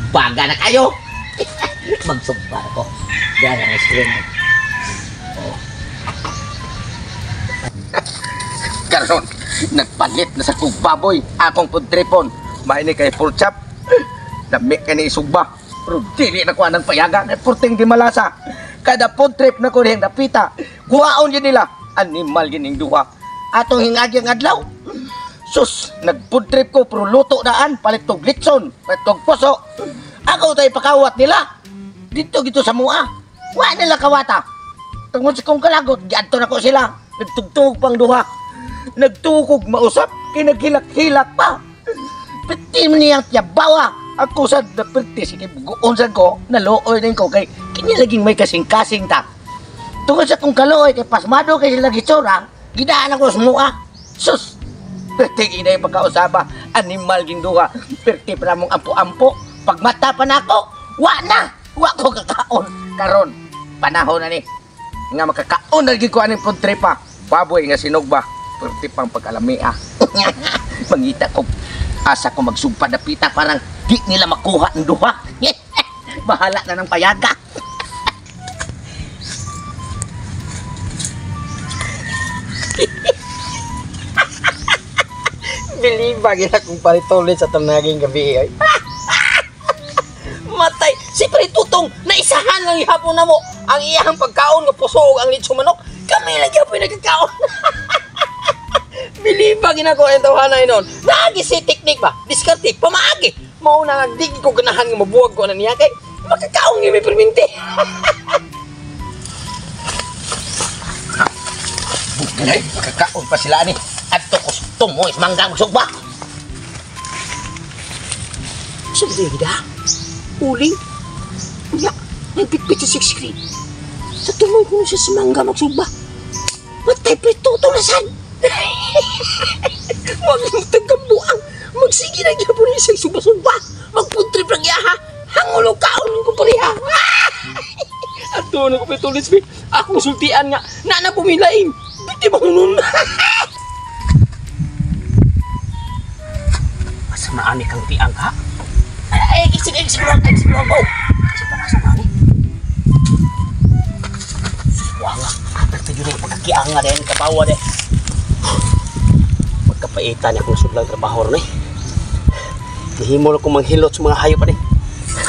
Baga na kayo. Magsugba ko. Diyan ang screen. Oh. Karon, nagpalit na sa kong baboy akong pudtripon. Maini kay full chop. Dami kay ni isugba. Pero dili na ko anang payagan. Ay, purting di malasa. Kada food trip na ko dihang dapita. Kuhaon yun nila. Animal yun yung duha. Atong hingagi ang adlaw. Sus, nag-food trip ko pero luto daan. Palit tog litson, palit tog puso. Ako tayo pakawat nila. Dito gito sa mua. Wa nila kawata. Tungod sa kong kalagot, giadto na ko sila. Nagtugtug pang duha. Nagtukog mausap, kinaghilak-hilak pa. Piti mo niyang tiyabawa. Ako sad napirti, sige, bugoon sad ko, naluoy din ko kay kini laging may kasing-kasing ta. Tungod sa kong kaluoy kay pasmado kay sila gitsura, gidaan ako sa mua. Sus, perti inay pagkausaba, animal ging duha, perti pa mong ampo-ampo. Pagmata pa nako, wa na, wa ko kakaon. Karon, panahon na ni nga makakaon na gid ko aning food trip pa. Baboy nga sinugba, perti pang pagkalamia. Mangita ko, asa ko magsugpa dapita parang di nila makuha ang duha. Bahala na ng payaga. Biliba gina kong palitulit sa tanaging gabi ay. Matay, si Pritutong naisahan lang ihapon na mo ang iyang pagkaon nga puso ug ang litso manok. Kami lang gyapon nagkakaon. Biliba gina ko ang tawhanay noon. Naagi si teknik ba? Diskarte, pamaagi. Mao na nga di ko ganahan nga mabuwag ko na niya kay makakaon gyud may perminti. Ay, makakaon pa sila ani. Adto kustumo is manggang sugba. Sabi da, uling. Unya, nagpitpit sa six screen. Sa tumoy ko siya sa mangga magsugba. Matay Pritutong na sad. Wag mo tagkambuang. Magsige na gyapon niya siyang suba-suba. Magpuntrip lang iya ha. Hangulo kaon ko pareha. Ato na ko pitulis bi. Akong sultian nga. Nana pumilaing. Biti ba nun? Asa na ani kang tiang ka? Ay, isip isip lang, isip lang ko. Isip lang asa na ani? Sus, buanga. Aperte yun yung pagkakiang nga din, kabawa din. Pagkapaitan niya akong sudlang trabaho ron eh. Nihimo na kong manghilot sa mga hayop ani.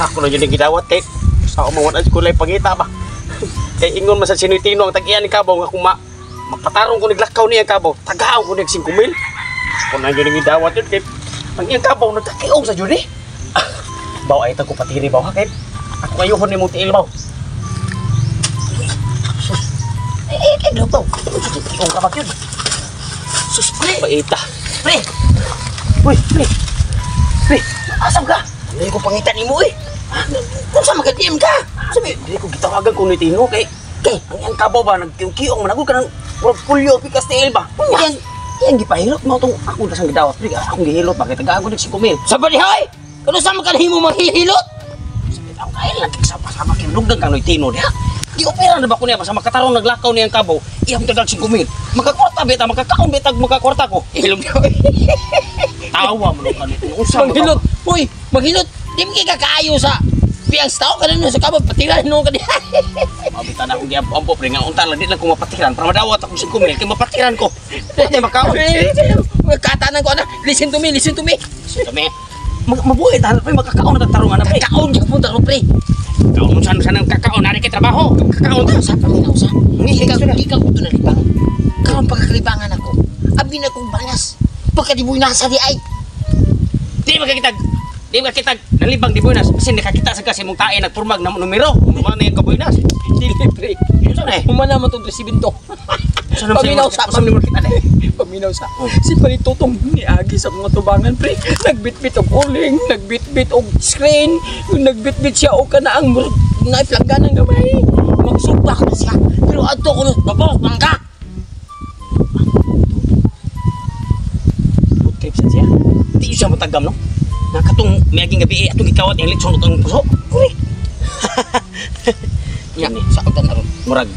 Ako na yun yung gidawat kay sa ako mga kulay pangita ba. Kay ingon man sa Sinoy-Tino ang tag-iyan ni Kabaw nga kung mapatarong ko naglakaw niya ang Kabaw, tagaw ko nag 5,000. Ako na yun yung gidawat yun kay ang iyang Kabaw nagkakiong sa yun eh. Baw ay ko patiri baw ha kay ako ayuhon ni mong tiil baw. Ay, ay, ay, baw. Kiong ka ba yun? Sus, pre. Paita. Pre. Uy, pre. Pre, Asam ka? Hindi ko pangitan nimo eh. Kung sa magka-DM ka? Sabi, hindi ko gitawagan kung nitino kay Kay, ang iyang Kabaw ba nagkiong-kiong man ako kanang murag pulyo pikas tiil ba. Iyang iyang gipahilot mo tong ako na sang gidawat pre. Akong gihilot ba kay tagaan ko nig 5,000. Sa balihay! Kano sa magkanhimo manghihilot? Sabi ako kay lang sama-sama kay lugdan kang Tino diha. Di opera na ba ko niya basta makatarong naglakaw niyang Kabaw, iyang tagang 5,000. Makakwarta bita, makakaon bita, makakwarta ko. Hilom niya. Tawa mo nung kanito. Unsa man Manghilot. Uy, manghilot. Di mo kaayo sa piyang tao ka na sa Kabaw, patiran nung ka diha. Mabita na akong giampo-ampo pre nga unta lang di lang ko mapatiran para madawat akong 5,000 kay mapatiran ko. Pwede makaon. Katanan ko na. Listen to me, listen to me. Listen to me. Mabuhi ta pre makakaon na tarong ana pre. Kakaon gyud punta ko pre. Kaon unsa na kakaon ari kay trabaho. Kakaon ta sa paminaw sa. Ikaw Ikaw ko na libang. Karon pagkakalibangan ako. Abi na kong balas. Pagkadibuy na sa di ay. Di makakitag. Di makakitag. Nalibang di buenas. Kasi nakakita sa kasi mong tae nagpurmag na numero. Humana yung kabuenas. Dili pre. Unsa na eh? Humana man tong 372. Paminaw sa paminaw kita na eh. Paminaw sa. Si Palitutong niagi sa mga tubangan pre. Nagbitbit og uling, nagbitbit og screen, nagbitbit siya og kanaang murag naiplanggana gamay. Magsugba ko na siya. Pero adto ko babos mangga. Food trip sa siya. Di siya matagam no. Nakatong miaging gabi eh, atong gikawat ang litson ug ang puso. Kuri. Nya, sa utan na ron. Murag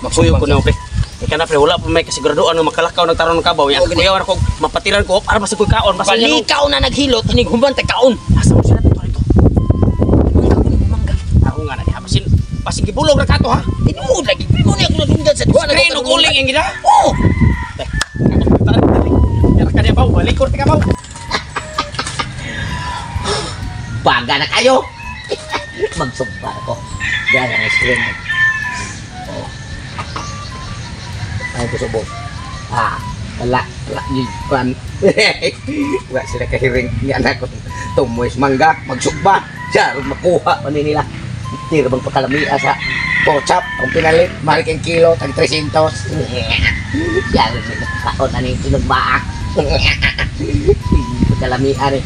magsuyog ko na pre. Ika na pre, wala pa may kasiguraduan nga makalakaw nagtaron ng kabaw. Yan, kuyawan ako, mapatiran ko, para basta ko'y kaon. Basta Balikaw na naghilot, hinighuman ta kaon. Asa mo sila dito rito? Gibulog ra kato ha. Tinuod lagi pre, mo ni ako nadunggan sa duha. Screen ug uling ang gida. Oh! Yara ka niya baw, balikor ti ka baw. Baga na kayo. Magsumpa ako. Gana ang screen. Oh. Ay, kusubong. Ah, wala. Wala. Yung pan. Wala sila kahiring. Nga na ko. Tumoy sa mangga. Magsugba. Siya, makuha pa ni nila. Tira bang pagkalamia sa pochap. Ang pinalit, mahal kang kilo, tag 300. Siya, kaon na ni sinugba. Pagkalamia ni.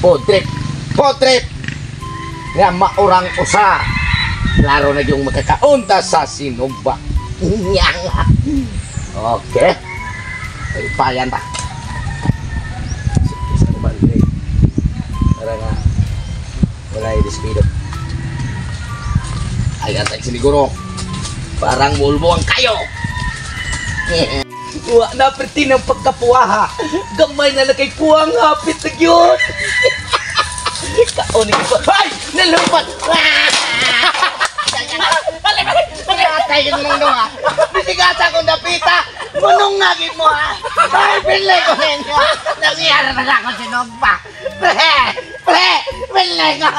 Podrip. Podrip! Nga maurang usa. Klaro na yung makakaunta sa sinugba. Okay. Ay, payan ta. Sige, sa naman, eh. Para nga, wala yung despido. Ay, atay siniguro. Parang mulbo ang kayo. Wa na perti ng pagkapuwaha. Gamay na lang kay kuwang hapit na yun. Kaonin ko. Ay! Nalupat! Atay yung mundo ha. Bisigata kong dapita. Munong nagit mo ha. Ay, pinlay ko ninyo. Nangyari na ako sinugpa. Pre! Pre! Pinlay ko.